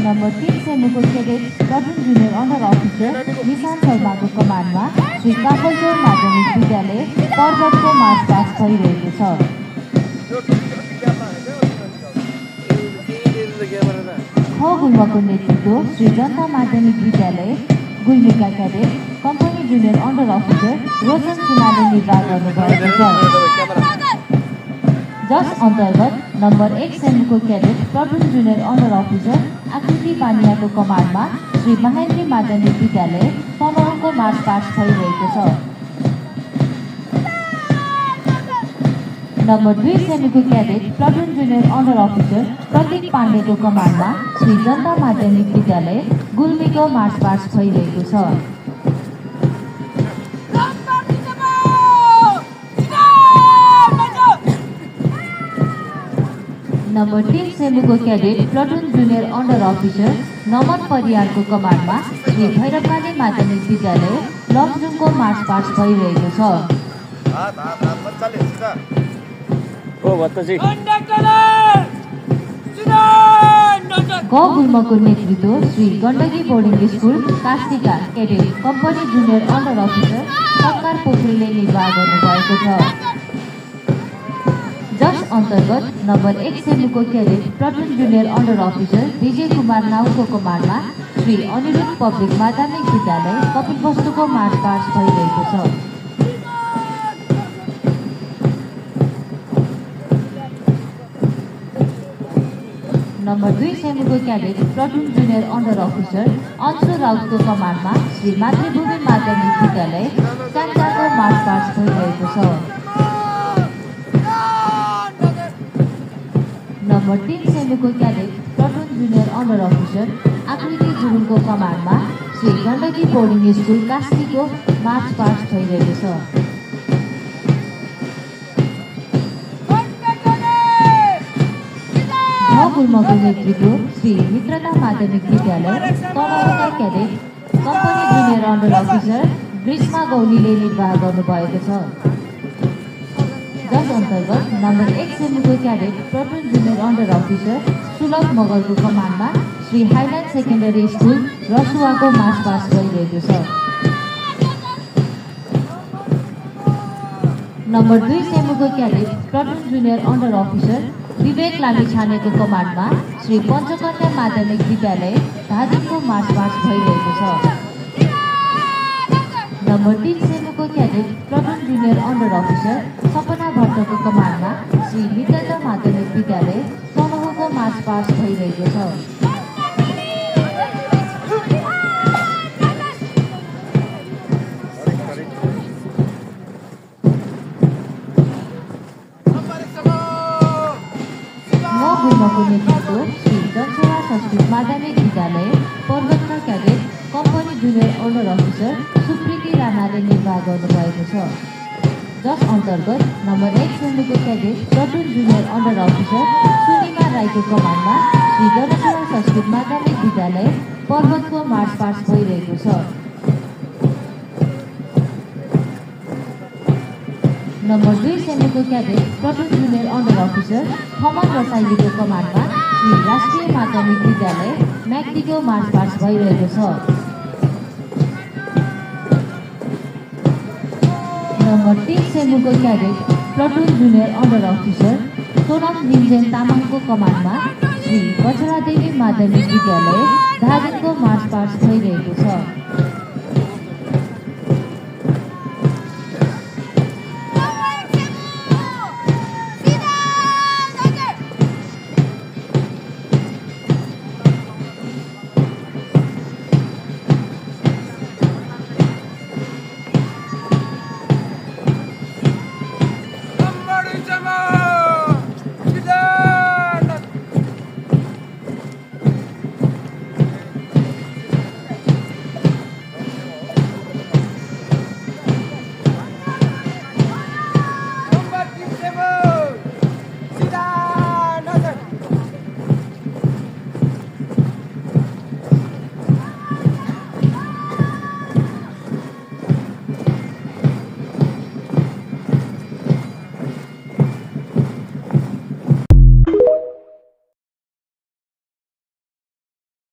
Number 3 सेनुको cadet platoon junior under officer Nishan शर्माको कमान्डमा श्री काफलचोर माध्यमिक विद्यालय पर्वतको मार्चपास्ट भइरहेको छ। ख गुल्मको नेतृत्व श्री जनता माध्यमिक विद्यालय गुल्मीका cadet company junior under officer Roshan सिन्हाले निर्वाह गर्नुभएको छ, जस अन्तर्गत नम्बर 1 सेनुको cadet platoon junior under officer Aakriti पानियाको कमान्डमा श्री महेन्द्री माध्यमिक विद्यालय तनहुको मार्चपास्ट भइरहेको छ। नम्बर 2 सेनुको cadet platoon junior under officer Pratik पाण्डेको कमान्डमा श्री जनता माध्यमिक विद्यालय गुल्मीको मार्चपास्ट भइरहेको छ। नम्बर 3 सेनुको cadet platoon junior under officer Naman परियारको कमान्डमा श्री भैरवकाली माध्यमिक विद्यालय लमजुङको मार्चपास्ट भइरहेको छ। ग गुल्मको नेतृत्व श्री गण्डकी बोर्डिङ स्कुल कास्कीका cadet company junior under officer Sarkar पोखरेलले निर्वाह गर्नुभएको छ, जस अन्तर्गत नम्बर 1 सेनुको cadet platoon junior under officer विजय कुमार नाउको कमान्डमा श्री अनिरुद्ध पब्लिक माध्यमिक विद्यालय कपिलवस्तुको मार्चपास्ट भइरहेको छ। नम्बर 2 सेनुको cadet platoon junior under officer Anshu राउतको कमान्डमा श्री मातृभूमि माध्यमिक विद्यालय स्याङ्जाको मार्चपास्ट भइरहेको छ। नम्बर 3 सेनुको cadet platoon junior under officer Aakriti गुरुङको कमान्डमा श्री गण्डकी बोर्डिङ स्कुल कास्कीको मार्चपास्ट भइरहेको छ। गुल्मको नेतृत्व श्री मित्रता माध्यमिक विद्यालय तनहुका cadet company junior under officer Grishma गौलीले निर्वाह गर्नुभएको छ, जस अन्तर्गत नम्बर 1 सेनुको cadet platoon junior under officer Sulabh मगरको कमान्डमा श्री हाइल्यान्ड सेकेन्डरी स्कुल रसुवाको मार्चपास्ट भइरहेको छ। नम्बर 2 सेनुको cadet platoon junior under officer Bibek लामिछानेको कमान्डमा श्री पञ्चकन्या माध्यमिक विद्यालय धादिङको मार्चपास्ट भइरहेको छ। नम्बर 3 सेनुको cadet platoon junior under officer Sapana भट्टको कमान्डमा श्री मित्रता माध्यमिक विद्यालय तनहुको मार्चपास्ट भइरहेको छ। गुल्मको नेतृत्व श्री जनसेवा संस्कृत माध्यमिक विद्यालय पर्वतका cadet company junior under officer Supriti राणाले निर्वाह गर्नुभएको छ, जस अन्तर्गत नम्बर 1 सेनुको cadet platoon junior under officer Sunima राईको कमान्डमा श्री जनसेवा संस्कृत माध्यमिक विद्यालय पर्वतको मार्चपास्ट भइरहेको छ। नम्बर 2 सेनुको cadet platoon junior under officer Thaman रसाइलीको कमान्डमा श्री राष्ट्रिय माध्यमिक विद्यालय म्याग्दीको मार्चपास्ट भइरहेको छ। नम्बर 3 सेनुको cadet platoon junior under officer Sonam Ninjen तामाङको कमान्डमा श्री बचरादेवी माध्यमिक विद्यालय धादिङको मार्चपास्ट भइरहेको छ।